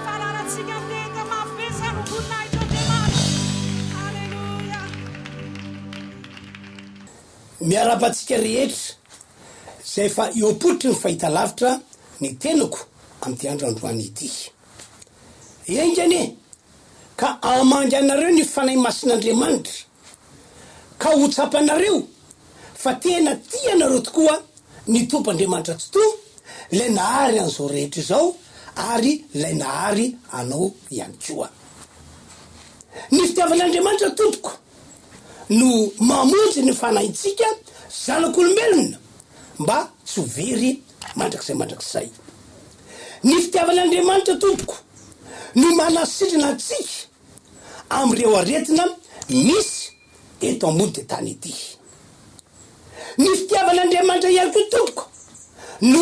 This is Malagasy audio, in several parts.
Fararantsika tehaka mafy be izany ho voninahitr'Andriamanitra. Aleloia. Miarahaba antsika rehetra izay efa eo am-pototry ny fahitalavitra ny tenako amin'ity andro androany ity. Enga anie ka hamangy anareo ny Fanahy Masin'Andriamanitra ka ho tsapanareo fa tena tia anareo tokoa ny Tompo Andriamanitra Tsitoha, Ilay nahary an'izao rehetra izao ary Ilay nahary anao ihany koa. Ny fitiavan'Andriamanitra tompoko no mamonjy ny fanahintsika zanak'olombelona mba tsy ho very mandrakizay mandrakizay. Ny fitiavan'Andriamanitra tompoko no manasitrana antsika amin'ireo aretina misy eto ambony tany ity. Ny fitiavan'Andriamanitra ihany koa tompoko no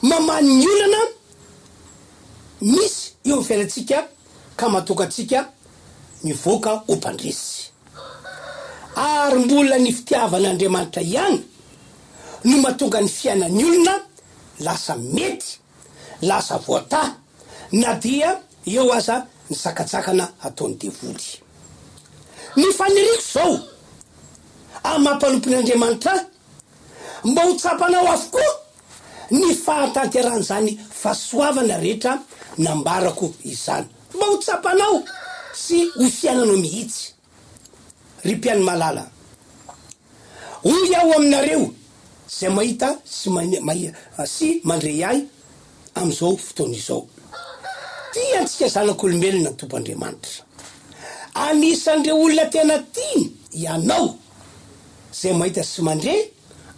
mamaha ny olana misy eo amin'ny fiainantsika ka mahatonga antsika mivoaka ho mpandresy. Ary mbola ny fitiavan'Andriamanitra ihany no mahatonga ny fiainan'ny olona lasa mety, lasa voatahy na dia eo aza ny sakatsakana ataon'ny devoly. Ny faniriako izao, amin'ny maha mpanompon'Andriamanitra ahy, mba ho tsapanao avokoa ny fahatanterahan'izany fahasoavana rehetra nambarako izany. Mba ho tsapanao sy ho fiainanao mihitsy. Ry mpihaino malala, hoy aho aminareo izay mahita sy sy mandre ahy amin'izao fotoana izao, Tia antsika zanak'olombelona ny Tompo Andriamanitra. Anisan'ireo olona tena tiany ianao izay mahita sy mandre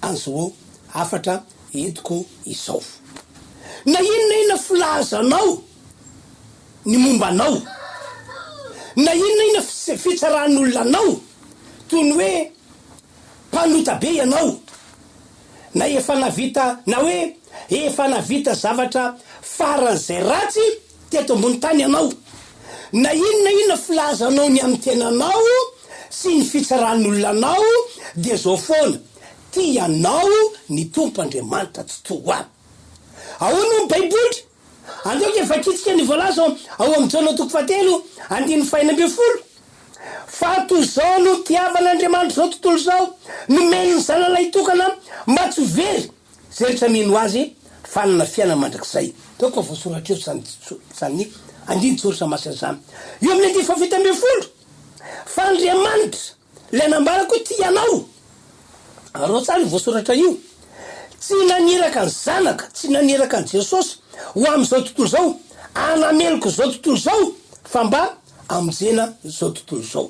an'izao hafatra entiko izao. Na inona na inona filazanao ny momba anao, na inona na inona fitsaran'olona anao, toy ny hoe mpanota be ianao, na efa nahavita na hoe efa nahavita zavatra faran'izay ratsy teto ambony tany ianao, na inona na inona filazanao ny amin'ny tenanao sy ny fitsaran'olona anao, dia izao foana, tia anao ny Tompo Andriamanitra Tsitoha. Ahoana hoy ny Baiboly? Andao dia vakintsika ny voalaza ao amin'ny Jaona toko fahatelo andininy fahenina ambin'ny folo, Fa toy izao no nitiavan'Andriamanitra izao tontolo izao, nomeny ny Zanany lahitokana mba tsy ho very izay rehetra mino Azy fa hanana fiainana mandrakizay. Ataoko fa voasoratra eo izany izany andinin-tsoratra masina izany. Eo amin'ny andininy faha-17, Fa Andriamanitra, Ilay nambarako tia anao. Arao tsara io voasoratra io. Tsy naniraka ny Zanaka, tsy naniraka an'i Jesosy ho amin'izao tontolo izao hanameloka izao tontolo izao fa mba hamonjena izao tontolo izao.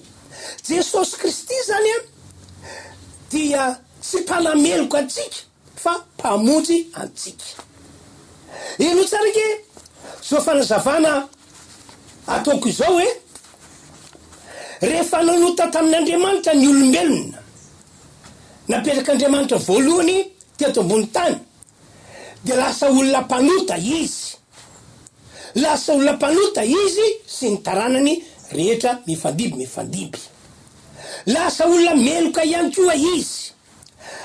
Jesosy Kristy izany dia tsy mpanameloka antsika fa mpamonjy antsika. Henoy tsara ange izao fanazavana ataoko izao e. Rehefa nanota tamin'Andriamanitra ny olombelona, napetrak'Andriamanitra voalohany teto ambony tany, dia lasa olona mpanota izy. Lasa olona mpanota izy sy ny taranany rehetra mifandimby mifandimby. Lasa olona meloka ihany koa izy,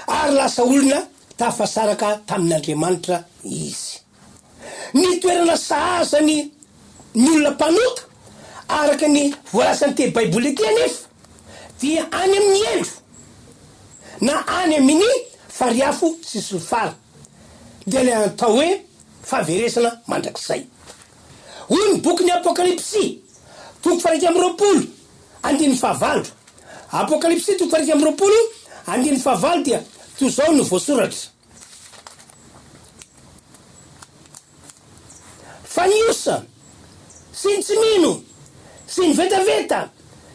ary lasa olona tafasaraka tamin'Andriamanitra izy. Ny toerana sahaza ny ny olona mpanota, araka ny voalazan'ity Baiboly ity anefa, dia any amin'ny helo, na any amin'ny fariafo sy solifara, dia ilay atao hoe fahaverezana mandrakizay. Hoy ny bokin'ny Apokalypsy, toko faha-21, andininy fahavalo. Apokalypsy toko faha-21, andininy fahavalo dia toy izao no voasoratra. Fa ny osa, sy ny tsy mino, sy ny vetaveta,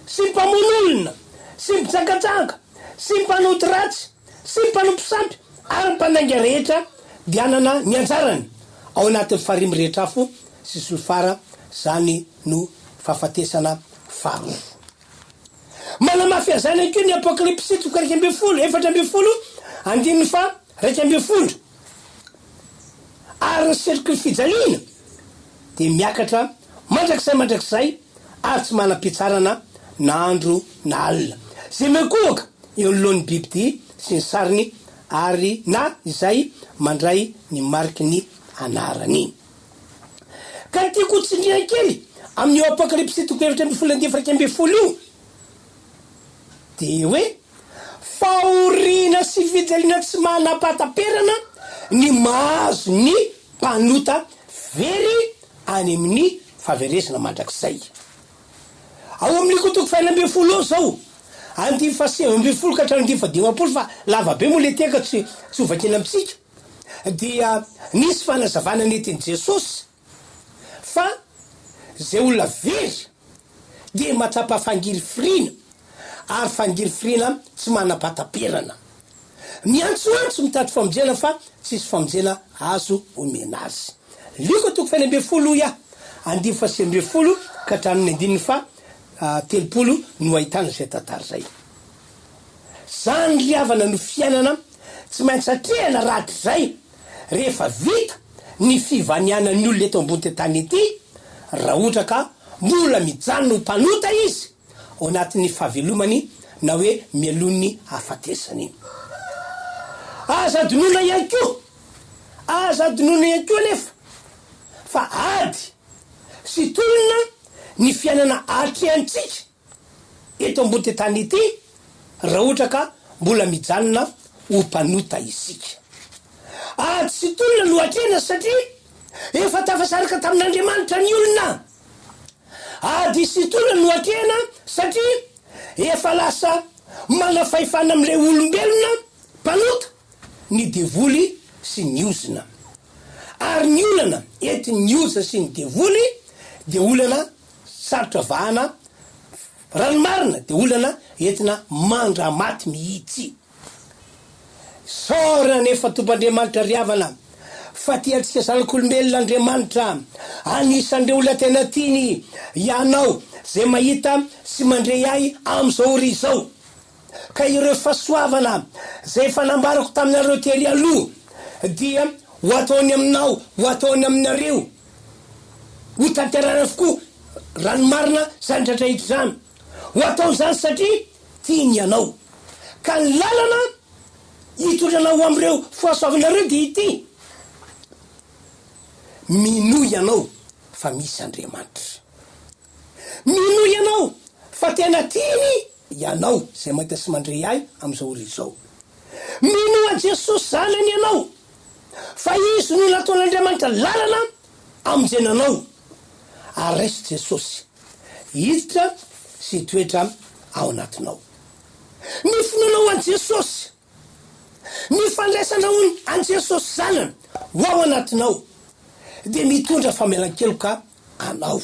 sy ny mpamono olona, sy ny mpijangajanga, sy ny mpanao ody ratsy, sy ny mpanompo sampy ary ny mpandainga rehetra dia hanana ny anjarany ao anatin'ny farihy mirehitra afo sy solifara, izany no fahafatesana faharoa. Manamafy an'izany ihany koa ny Apokalypsy toko 11, 14, andininy faha 11. Ary ny setroky ny fijaliana dia miakatra mandrakizay mandrakizay ary tsy manam-pitsarana na andro na alina. Izay mikohaka eo anoloan'ny bibidia sy ny sariny ary na izay mandray ny mariky ny anarany. Ka ny tiako ho tsindriana kely amin'io Apokalypsy toko 14 andininy 11 io dia hoe fahoriana sy fijaliana tsy manam-pahataperana ny mahazo ny mpanota very any amin'ny fahaverezana mandrakizay. Ao amin'ny Loko toko fahenina ambin'ny folo ao izao, andininy faha-19 ka hatramin'ny andininy faha-50 fa lava be moa ilay teny ka tsy tsy hovakiana amintsika. dia nisy fanazavana nentin'i Jesosy fa izay olona very dia mahatsapa fangirifiriana ary fangirifiriana tsy manam-pahataperana. Miantsoantso mitady famonjena fa tsisy famonjena azo omena azy. Lioka toko fahenina ambin'ny folo hoy aho, andininy faha-19 ka hatramin'ny andininy faha 30 no ahitana izay tantara izay. Zany ry havana no fiainana tsy maintsy atrehana rahatrizay rehefa vita ny fivanianan'ny olona eto ambony tany ety, raha ohatra ka mbola mijanona ho mpanota izy ao anatin'ny fahavelomany na hoe mialoha ny hahafatesany. Aza adinoina ihany koa, aza adinoina ihany koa anefa fa ady sy tolona ny fiainana atrehantsika eto ambony tany ity raha ohatra ka mbola mijanona ho mpanota isika. Ady sy tolona no atrehina satria efa tafasaraka tamin'Andriamanitra ny olona. Ady sy tolona no atrehina satria efa lasa manafahefana amin'ilay olombelona mpanota ny devoly sy ny ozona. Ary ny olana entin'ny ozona sy ny devoly dia olana Sarotra vahana, raha ny marina dia olana entina mandra-maty mihitsy. Isaorana anefa Tompo Andriamanitra ry havana fa tia antsika zanak'olombelona Andriamanitra, anisan'ireo olona tena tiany ianao izay mahita sy mandre ahy amin'izao ora izao. Ka ireo fahasoavana izay efa nambarako taminareo tery aloha dia ho ataony aminao, ho ataony aminareo. Ho tanterahina avokoa, raha ny marina, izany rehetra rehetra izany. Ho ataony izany satria tiany ianao. Ka ny lalana hitondra anao ho amin'ireo fahasoavana ireo dia ity, Minoa ianao fa misy Andriamanitra. Minoa ianao fa tena tiany ianao izay mahita sy mandre ahy amin'izao ora izao. Minoa an'i Jesosy Zanany ianao fa Izy no nataon'Andriamanitra lalana hamonjena anao. Ary raiso Jesosy hiditra sy hitoetra ao anatinao. Ny finoanao an'i Jesosy, ny fandraisanao an'i Jesosy Zanany ho ao anatinao dia mitondra famelan-keloka anao.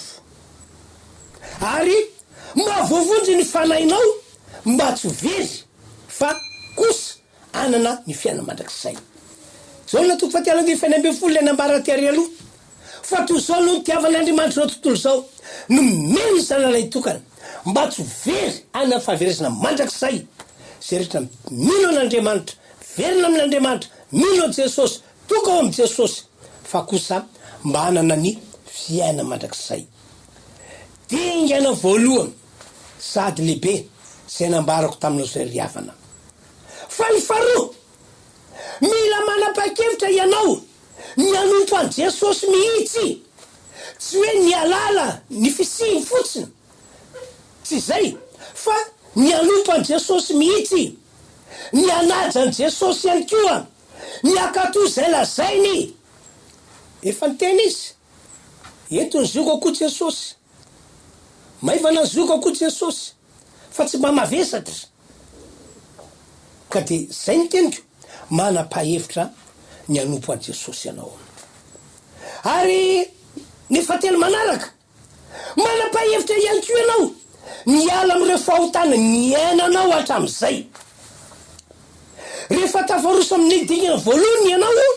Ary mahavoavonjy ny fanahinao mba tsy ho very fa kosa hanana ny fiainana mandrakizay. Jaona toko fahatelo ambin'ny fahenina ambin'ny folo ilay nambara tery aloha fa toy izao no nitiavan'Andriamanitra izao tontolo izao, nomeny ny Zanany Lahitokana. Mba tsy ho very any amin'ny fahaverezana mandrakizay izay rehetra mino an'Andriamanitra, miverina amin'Andriamanitra, mino an'i Jesosy, tonga ao amin'i Jesosy, fa kosa mba hanana ny fiainana mandrakizay. Dingana voalohany sady lehibe izay nambarako taminao izay ry havana. Fa ny faharoa, mila manapa-kevitra ianao ny hanompo an'i Jesosy mihitsy, tsy hoe ny halala ny fisiany fotsiny, tsy izay, fa ny hanompo an'i Jesosy mihitsy, ny hanaja an'i Jesosy ihany koa, ny hankatò izay lazainy. Efa niteny Izy, Ento ny ziogako hoy Jesosy, maivana ny ziogako hoy Jesosy, fa tsy mba mavesatra. Ka dia izay ny teniko, manam-pahevitra ny hanompo an'i Jesosy ianao. Ary ny fahatelo manaraka, manam-pahevitra ihany koa ianao ny hiala amin'ireo fahotana niainanao hatramin'izay. Rehefa tafaroso amin'ny dingana voalohany ianao,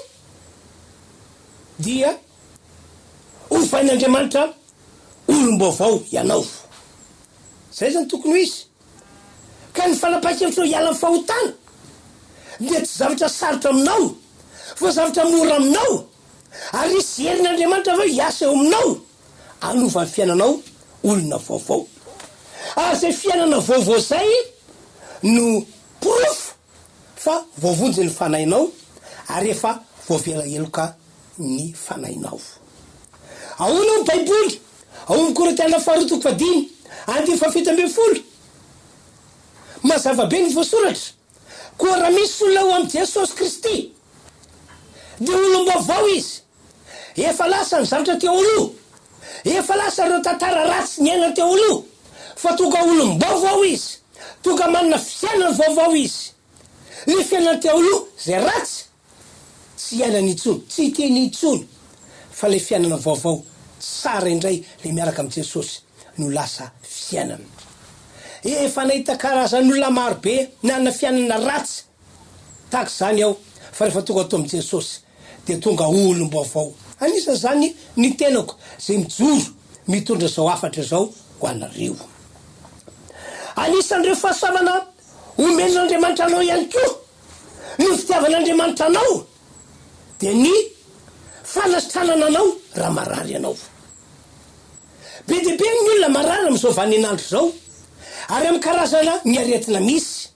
dia hovain'Andriamanitra olom-baovao ianao. Izay izany tokony ho izy. Ka ny fanapahan-kevitrao hiala amin'ny fahotana dia tsy zavatra sarotra aminao fa zavatra mora aminao ary hisy herin'Andriamanitra avy eo hiasa eo aminao hanova ny fiainanao olona vaovao. Ary izay fiainana vaovao izay no porofo fa voavonjy ny fanahinao ary efa voavela heloka ny fanahinao. Ahoana hoy ny Baiboly ao amin'ny Korintiana faharoa toko fahadimy andininy fahafito ambin'ny folo? Mazava be ny voasoratra, Koa raha misy olona ao amin'i Jesosy Kristy, dia olom-baovao izy. Efa lasa ny zavatra teo aloha, efa lasa ireo tantara ratsy niainany teo aloha, fa tonga olom-baovao izy, tonga manana fiainana vaovao izy. Ny fiainany teo aloha izay ratsy, tsy iainany intsony, tsy hiteny intsony, fa ilay fiainana vaovao tsara indray ilay miaraka amin'i Jesosy no lasa fiainana. Efa nahita karazan'olona maro be nanana fiainana ratsy tahaka izany aho, fa rehefa tonga ato amin'i Jesosy dia tonga olom-baovao. Anisan'izany ny tenako izay mijoro mitondra izao hafatra izao ho anareo. Anisan'ireo fahasoavana omen'Andriamanitra anao ihany koa ny fitiavan'Andriamanitra anao dia ny fanasitranana anao raha marary ianao. Be dia be ny olona marary amin'izao vaninandro izao ary amin'ny karazana ny aretina misy.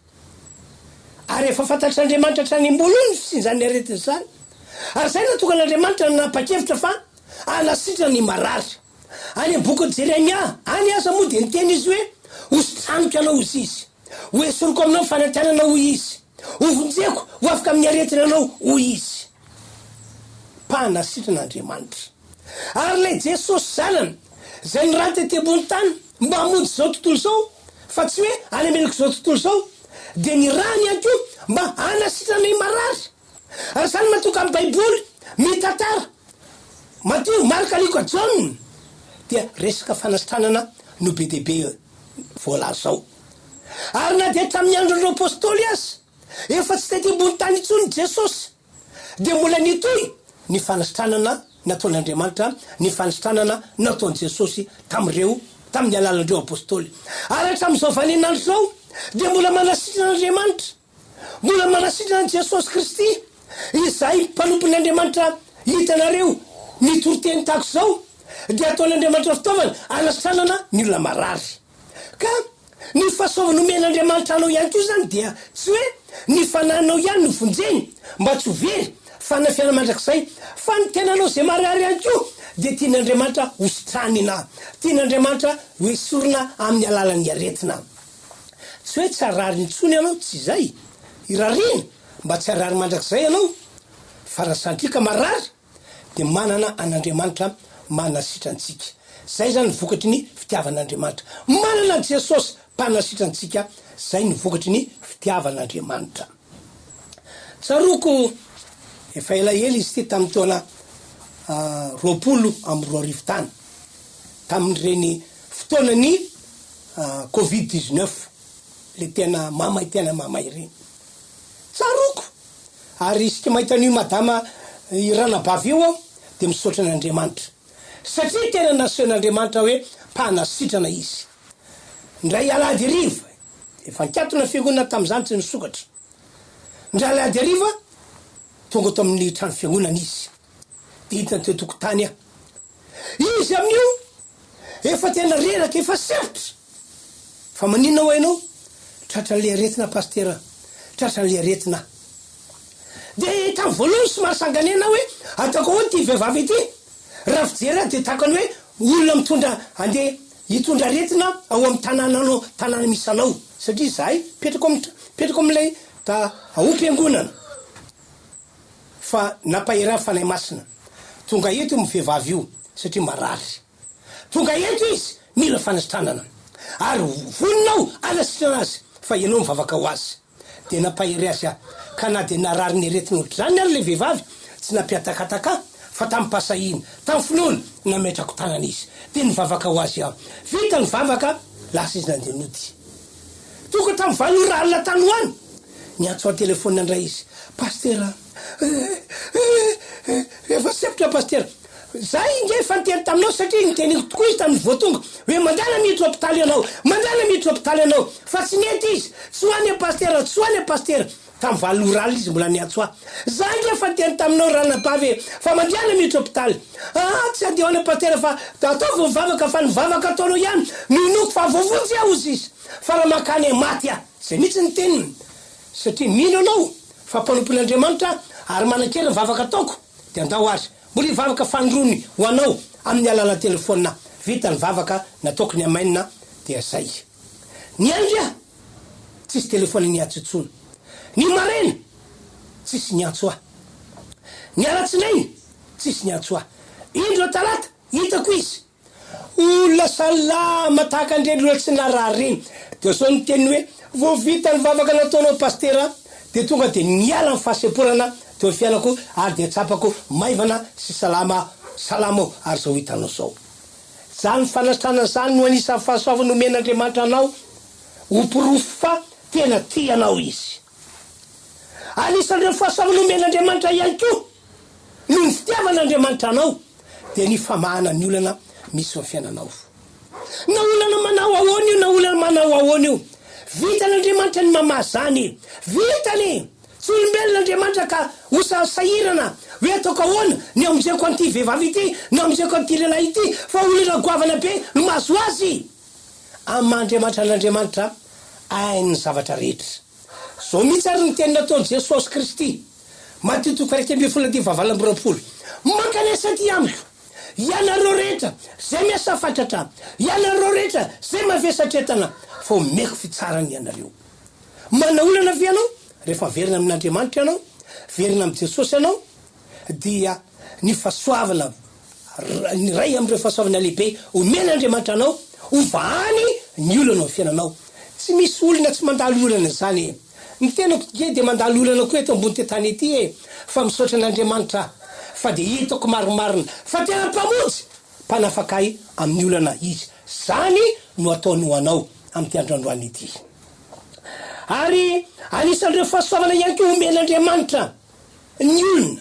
Ary efa fantatr'Andriamanitra hatrany am-boalohany ny fisian'izany aretina izany. Ary izay no nahatonga an'Andriamanitra nanapa-kevitra fa hanasitrana ny marary. Any amin'ny bokin'i Jeremia any aza moa dia niteny izy hoe, Hositraniko ianao, hoy izy. Hoesoriko aminao ny fanantenana, hoy izy. Hovonjeko ho afaka amin'ny aretina ianao, hoy izy. Mpanasitrana Andriamanitra. Ary ilay Jesosy Zanany, izay nirany tety ambony tany mba hamonjy izao tontolo izao, fa tsy hoe hanameloka izao tontolo izao, dia nirahany ihany koa mba hanasitrana ny marary. Ary izany mahatonga ny Baiboly mitantara, Matio, Marka, Lioka, Jaona, dia resaka fanasitranana no be dia be voalaza ao. Ary na dia tamin'ny andron'ireo Apostoly aza, efa tsy tety ambony tany intsony Jesosy, dia mbola nitohy ny fanasitranana nataon'Andriamanitra, ny fanasitranana nataon'i Jesosy tamin'ireo, tamin'ny alalan'ireo Apostoly. Ary hatramin'izao vaninandro izao, dia mbola manasitrana Andriamanitra, mbola manasitrana an'i Jesosy Kristy, izay mpanompon'Andriamanitra hitanareo mitory teny tahaka izao, dia ataon'Andriamanitra fitaovana hanasitranana ny olona marary. Ka ny fahasoavana omen'Andriamanitra anao ihany koa izany dia tsy hoe ny fanahinao ihany no vonjeny mba tsy ho very fa hanana fiainana mandrakizay, fa ny tenanao izay marary ihany koa dia tian'Andriamanitra hositranina, tian'Andriamanitra hoesorina amin'ny alalan'ny aretina. Tsy hoe tsy harary intsony ianao, tsy izay, irariana mba tsy harary mandrakizay ianao, fa raha sanatria ka marary dia manana an'Andriamanitra manasitra antsika. Zay zany ny vokatry ny fitiavan'Andriamanitra. Manana an'i Jesosy mpanasitra antsika, zay ny vokatry ny fitiavan'Andriamanitra. Tsaroako efa elaela izy ity tamin'ny taona 2020 tany, tamin'ireny fotoanan'ny covid 19, le tena mamay tena mamay ireny. Tsaroako Ary isika mahita an'io madama i ranabavy io aho dia misaotra an'Andriamanitra. Satria tena nasehon'Andriamanitra hoe mpanasitrana izy. Indray alahady hariva, efa nikatona ny fiangonana tamin'izany tsy nisokatra. Indray alahady hariva, tonga tao amin'ny trano fiangonana izy. Dia hitany teo an-tokotany aho. Izy amin'io efa tena reraka, efa sempotra. Fa maninona ho'a ianao? Tratran'ilay aretina Pasitera, tratran'ilay aretina aho. Dia tamin'ny voalohany somary sanganehana aho hoe ataoko ahoana ity vehivavy ity? Raha fijery azy dia tahaka ny hoe olona mitondra andeha hitondra aretina ao amin'ny tanànanao, tanàna misy anao. Satria izahay mipetraka ao amin'ny, mipetraka ao amin'ilay ta, ao am-piangonana. Fa nampahery ahy Fanahy Masina. Tonga eto io vehivavy io satria marary. Tonga eto izy mila fanasitranana. Ary vonona aho hanasitrana azy fa ianao mivavaka ho azy. Dia nampahery azy aho. Ka na dia narary ny aretina ohatr'izany ary ilay vehivavy, tsy nampihatakataka ahy fa tamim-pahasahiana, tamin'ny finoana, nametrako tanana izy. Dia nivavaka ho azy aho. Vita ny vavaka, lasa izy nandeha nody. Tonga tamin'ny valo ora alina tany ho any, niantso an-telefaonina indray izy, Pasitera a! Eh, eh, efa sempotra Pasitera. Zay nge efa niteny taminao satria niteniko tokoa izy tamin'ny vao tonga hoe mandehana miditra hopitaly ianao, mandehana miditra hopitaly ianao. Fa tsy nety izy, tsy ho any e Pasitera, tsy ho any e Pasitera. Tamin'ny valo ora alina izy mbola niantso ahy. Za nge efa niteny taminao ranabavy e, fa mandehana miditra hopitaly. Aa tsy handeha ho any Pasitera fa ataovy mivavaka fa ny vavaka ataonao ihany no inoako fa voavonjy aho hozy izy. Fa raha mankany maty aho. Zay mihitsy ny teniny. Satria mino anao fa mpanompon'Andriamanitra aho ary manan-kery ny vavaka ataoko dia andao ary mbola hivavaka fanindroany ho anao amin'ny alalan'ny telefaonina aho. Vita ny vavaka nataoko ny amen dia zay. Niandry aho tsisy telefaonina niantso intsony. Ny maraina tsisy niantso ahy. Ny alatsinainy tsisy niantso ahy. Indro talata hitako izy. Olona salama tahaka an'ireny olona tsy narary ireny. Dia zao ny teniny hoe, vao vita ny vavaka nataonao Pasitera dia tonga dia niala ny fahasemporana teo amin'ny fiainako ary dia tsapako maivana sy salama salama aho ary zao hitanao zao. Zany fanasitranana zany no anisan'ny fahasoavana omen'Andriamanitra anao ho porofo fa tena tia anao Izy. Anisan'ireo fahasoavana omen'Andriamanitra ihany koa noho ny fitiavan'Andriamanitra anao dia ny famahana ny olana misy eo amin'ny fiainanao. Na olana manao ahoana io na olana manao ahoana io, vitan'Andriamanitra ny mamaha izany. Vitany! Tsy olombelona Andriamanitra ka ho sahirana hoe ataoko ahoana ny hamonjeko an'ity vehivavy ity na hamonjeko an'ity lehilahy ity fa olana goavana be no mahazo azy. Amin'ny maha Andriamanitra an'Andriamanitra, hainy ny zavatra rehetra. Izao mihitsy ary ny teny nataon'i Jesosy Kristy, Matio toko 11 andininy fahavalo amby 20, Mankanesa aty amiko, ianareo rehetra izay miasa fatratra, ianareo rehetra izay mavesatra entana, fa homeko fitsarana ianareo. Manana olana ve ianao? Rehefa miverina amin'Andriamanitra ianao, miverina amin'i Jesosy ianao, dia ny fahasoavana, ny iray amin'ireo fahasoavana lehibe omen'Andriamanitra anao, hovahany ny olana ao amin'ny fiainanao. Tsy misy olona tsy mandalo olana izany e! Ny tenako nge dia mandalo olana koa eto ambony tany ety e! Fa misaotra an'Andriamanitra aho fa dia hitako marimarina fa tena Mpamonjy, Mpanafaka ahy amin'ny olana Izy. Izany no ataony ho anao amin'ity andro androany ity. Ary anisan'ireo fahasoavana ihany koa omen'Andriamanitra ny olona,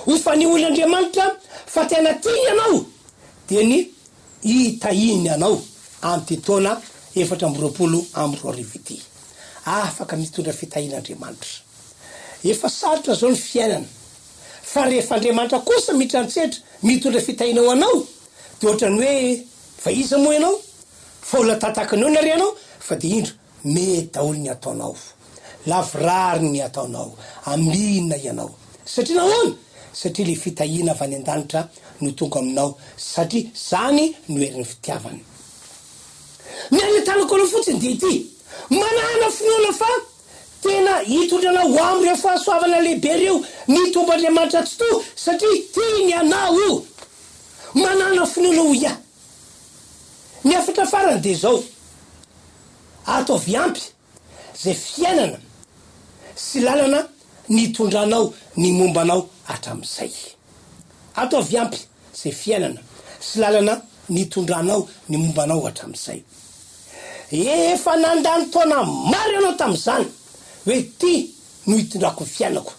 ho fanehoan'Andriamanitra fa tena tiany ianao dia ny hitahiany anao amin'ity taona 2024 ity. Afaka mitondra fitahiana Andriamanitra. Efa sarotra izao ny fiainana, fa rehefa Andriamanitra kosa miditra an-tsehatra mitondra fitahiana ho anao dia ohatran'ny hoe fa iza moa ianao? Fa olona tahatahaky ny olona re ianao fa dia indro mety daholo ny ataonao. Lavorary ny ataonao. Ambinina ianao. Satria nahoana? Satria ilay fitahiana avy any an-danitra no tonga aminao satria zany no herin'ny fitiavana. Ny anentanako anao fotsiny dia ity, manàna finoana fa tena hitondra anao ho amin'ireo fahasoavana lehibe ireo ny Tompo Andriamanitra Tsitoha satria tiany anao. Manàna finoana hoy aho. Ny hafatra farany dia izao, ataovy ampy izay fiainana sy lalana nitondranao ny momba anao hatramin'izay. Ataovy ampy izay fiainana sy lalana nitondranao ny momba anao hatramin'izay. Efa nandany taona maro ianao tamin'izany hoe ity no hitondrako ny fiainako,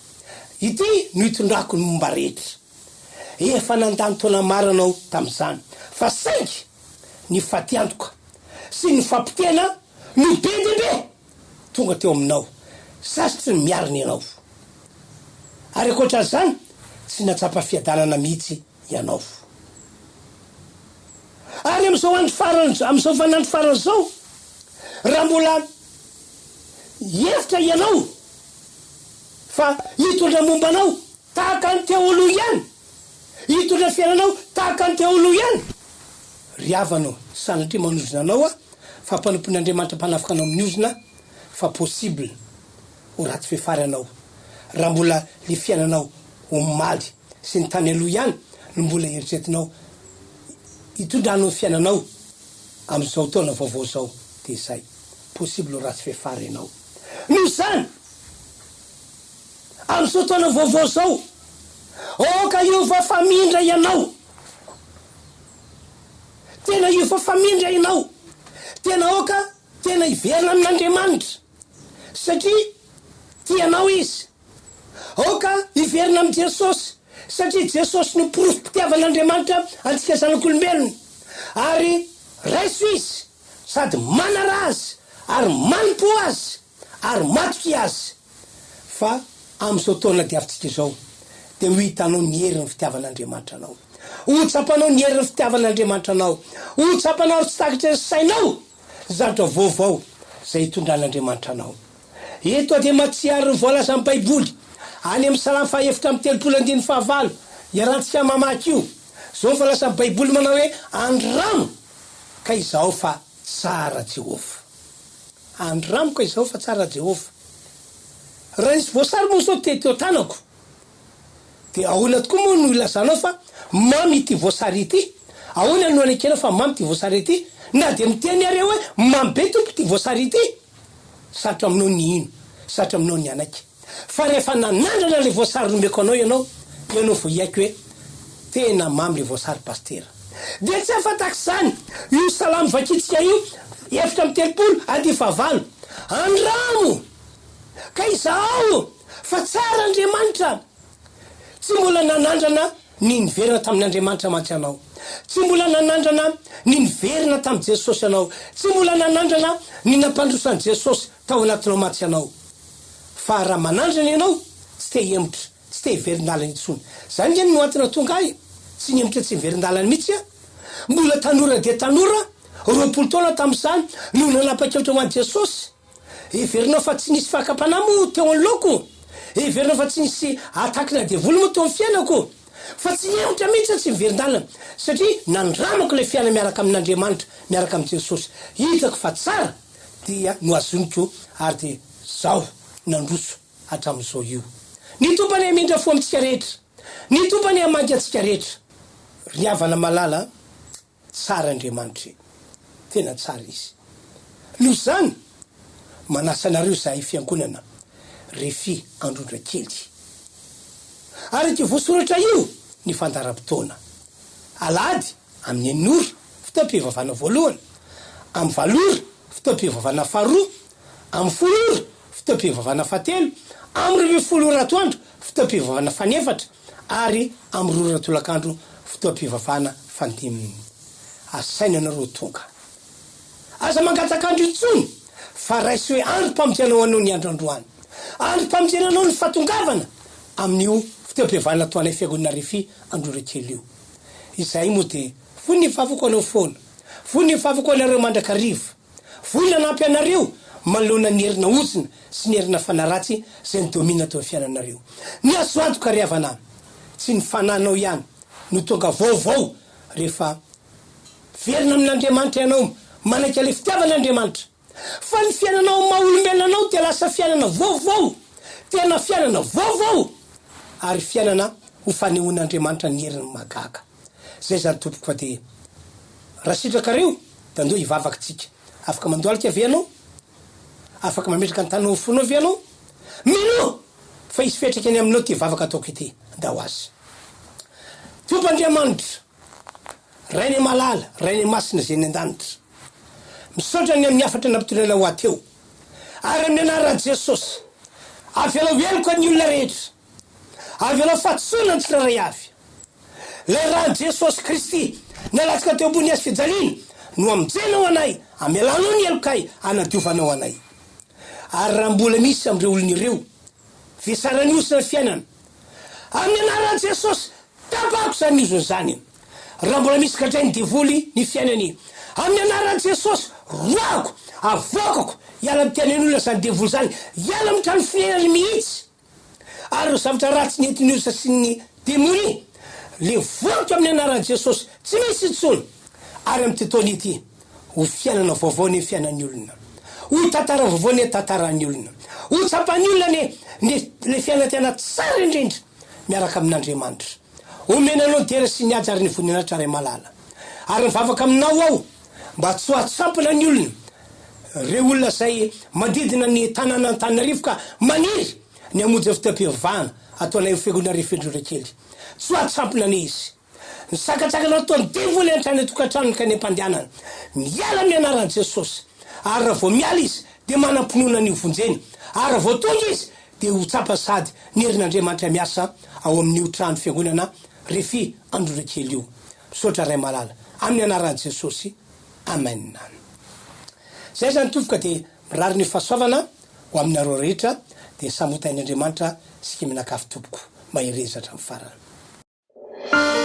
ity no hitondrako ny momba rehetra. Efa nandany taona maro ianao tamin'izany, fa saingy ny fatiantoka. sy ny fampotehana no be dia be tonga teo aminao. Sasotry ny miarina ianao. Ary ankoatran'izany, tsy nahatsapa fiadanana mihitsy ianao. Ary amin'izao andro farany, amin'izao vaninandro farany izao, raha mbola hihevitra ianao fa hitondra momba anao tahaka ny teo aloha ihany, hitondra fiainanao tahaka ny teo aloha ihany, ry havana ô, sanatria manozona anao aho fa mpanompon'Andriamanitra mpanafika anao amin'ny ozona fa possible ho ratsy fefara ianao raha mbola le fiainanao omaly sy ny tany aloha ihany no mbola eritreretinao hitondranao ny fiainanao amin'izao taona vaovao izao dia izay possible ho ratsy fefara ianao. Noho izany, amin'izao taona vaovao izao, aoka hiova famindra ianao. Tena hiova famindra ianao. Tena aoka tena hiverina amin'Andriamanitra satria tia anao Izy. Aoka hiverina amin'i Jesosy satria Jesosy no porofom-pitiavan'Andriamanitra antsika zanak'olombelona. Ary raiso Izy sady manaraha Azy ary manompo Azy ary matokia Azy fa amin'izao taona diavintsika izao dia ho hitanao ny herin'ny fitiavan'Andriamanitra anao. Ho tsapanao ny herin'ny fitiavan'Andriamanitra anao. Ho tsapanao ary tsy takatry ny sainao ny zavatra vaovao izay hitondran'Andriamanitra anao. Eto dia mahatsiaro ny voalazan'ny Baiboly any amin'ny Salamo faha-34 andininy fahavalo, iarahantsika mamaky io. Izao ny voalazan'ny Baiboly manao hoe, Andramo ka izahao fa tsara Jehovah. Andramo ka izahao fa tsara Jehovah. Raha nisy voasary moa izao teo an-tanako, dia ahoana tokoa moa no ilazanao fa mamy ity voasary ity? Ahoana no anekenao fa mamy ity voasary ity? Na dia miteny ary aho hoe mamy be Tompo ity voasary ity, sarotra aminao ny hino, sarotra aminao ny hanaiky. Fa rehefa nanandrana ilay voasary nomeko anao ianao, ianao vao hiaiky hoe tena mamy ilay voasary Pasitera. Dia tsy afa-tahaka izany io salamo vakintsika io, 34 andininy fahavalo. Andramo! Ka izahao fa tsara Andriamanitra. Tsy mbola nanandrana ny niverina tamin' Andriamanitra mantsy ianao. Tsy mbola nanandrana ny niverina tamin'i Jesosy ianao. Tsy mbola nanandrana ny nampandroso an'i Jesosy tao anatinao mantsy ianao. Fa raha manandrana ianao, tsy te hihemotra, tsy te hiverin-dalana intsony. Izany ange no antony nahatonga ahy tsy nihemotra tsy niverin-dalana mihitsy aho. Mbola tanora dia tanora, 20 taona tamin'izany, no nanapa-kevitra ho an'i Jesosy. Heverinao fa tsy nisy fakam-panahy moa teo anoloako? Heverinao fa tsy nisy atakina devoly moa teo amin'ny fiainako? Fa tsy nihemotra mihitsy aho tsy niverin-dalana, satria nandramako ilay fiainana miaraka amin'Andriamanitra, miaraka amin'i Jesosy. Hitako fa tsara, dia nohazoniko ary dia zaho nandroso hatramin'izao io. Ny Tompo anie hamindra fo amintsika rehetra. Ny Tompo anie hamangy antsika rehetra. Ry havana malala a! Tsara Andriamanitra e! Tena tsara Izy. Noho izany, manasa anareo izahay Fiangonana Refi Androndrakely. Araka io voasoratra io ny fandaharam-potoana. Alahady amin'ny enina ora, fotoam-pivavahana voalohany, amin'ny valo ora, fotoam-pivavahana faharoa, amin'ny folo ora, fotoam-pivavahana fahatelo, amin'ny 12 ora atoandro, fotoam-pivavahana fanefatra, ary amin'ny roa ora tolakandro fotoam-pivavahana fandiminy. Asaina ianareo ho tonga. Aza mangataka andro intsony fa raiso hoe androm-pamonjena ho anao ny andro androany. Androm-pamonjena anao ny fahatongavana amin'io fotoam-pivavahana tohanay Fiangonana Refi Androrakely io. Izahay moa dia vonona hivavaka ho anao foana. Vonona hivavaka ho anareo mandrakariva. Vonona hanampy anareo manoloana ny herina ozona sy ny herina fanahy ratsy izay nidomina teo amin'ny fiainanareo. Ny azo antoka ry havana, tsy ny fanahinao ihany no tonga vaovao rehefa miverina amin'Andriamanitra ianao, manaiky ilay fitiavan'Andriamanitra, fa ny fiainanao amin'ny maha olombelona anao dia lasa fiainana vaovao, tena fiainana vaovao, ary fiainana ho fanehoan'Andriamanitra ny heriny mahagaga. Zay zany tompoko fa dia raha sitrakareo dia andao hivavaka tsika. Afaka mandohalika ve ianao? Afaka mametraka ny tananao amin'ny fonao ve ianao? Minoa fa hisy fiantraikany aminao ity vavaka ataoko ity. Andao azy. Tompo Andriamanitra, Rainay malala, Rainay masina izay any an-danitra. Misaotra ny amin'ny hafatra nampitondrainao ahy teo. Ary amin'ny anaran'i Jesosy, avelao heloka ny olona rehetra. Avelao fahadisoana ny tsirairay avy. Ilay ran'i Jesosy Kristy nalatsaka teo ambony hazo fijaliana no hamonjenao anay, hamelanao ny helokay, hanadiovanao anay. Ary raha mbola misy amin'ireo olona ireo, vesaran'ny osona ny fiainana. Amin'ny anaran'i Jesosy, tapahako izany ozona izany. Raha mbola misy gadrain'ny devoly ny fiainany, amin'ny anaran'i Jesosy, roahako, avoakako, hiala amin'ny tenan'ny olona izany devoly izany, hiala amin'ny trano fonenany mihitsy. Ary ireo zavatra ratsy nentin'ny osa sy ny demonia, levoniko amin'ny anaran'i Jesosy, tsy misy intsony. Ary amin'ity taona ity, ho fiainana vaovao anie ny fiainan'ny olona. Ho tantara vaovao anie ny tantaran'ny olona. Ho tsapan'ny olona anie ny ilay fiainana tena tsara indrindra miaraka amin'Andriamanitra. Omena anao ny dera sy ny haja ary ny voninahitra Ray malala. Ary mivavaka aminao aho mba tsy ho atsampina ny olona, ireo olona izay manodidina ny tanàn'Antananarivo ka maniry ny hamonjy ny fotoam-pivavahana ataonay ho fiangonana Refendrora kely. Tsy ho atsampina anie izy. Ny sakantsakana ataon'ny devoly hatrany an-tokantranony ka any am-pandehanana. Miala amin'ny anaran'i Jesosy. Ary raha vao miala izy dia manam-pinoana ny ho vonjena. Ary raha vao tonga izy dia ho tsapa sady ny herin'Andriamanitra miasa ao amin'io trano fiangonana Refi Androrakely io. Misaotra Ray malala. Amin'ny anaran'i Jesosy. Amen. Zay zany tompoko dia mirary ny fahasoavana ho aminareo rehetra dia samy ho tahin'Andriamanitra isika mianakavy tompoko. Mahereza hatramin'ny farany.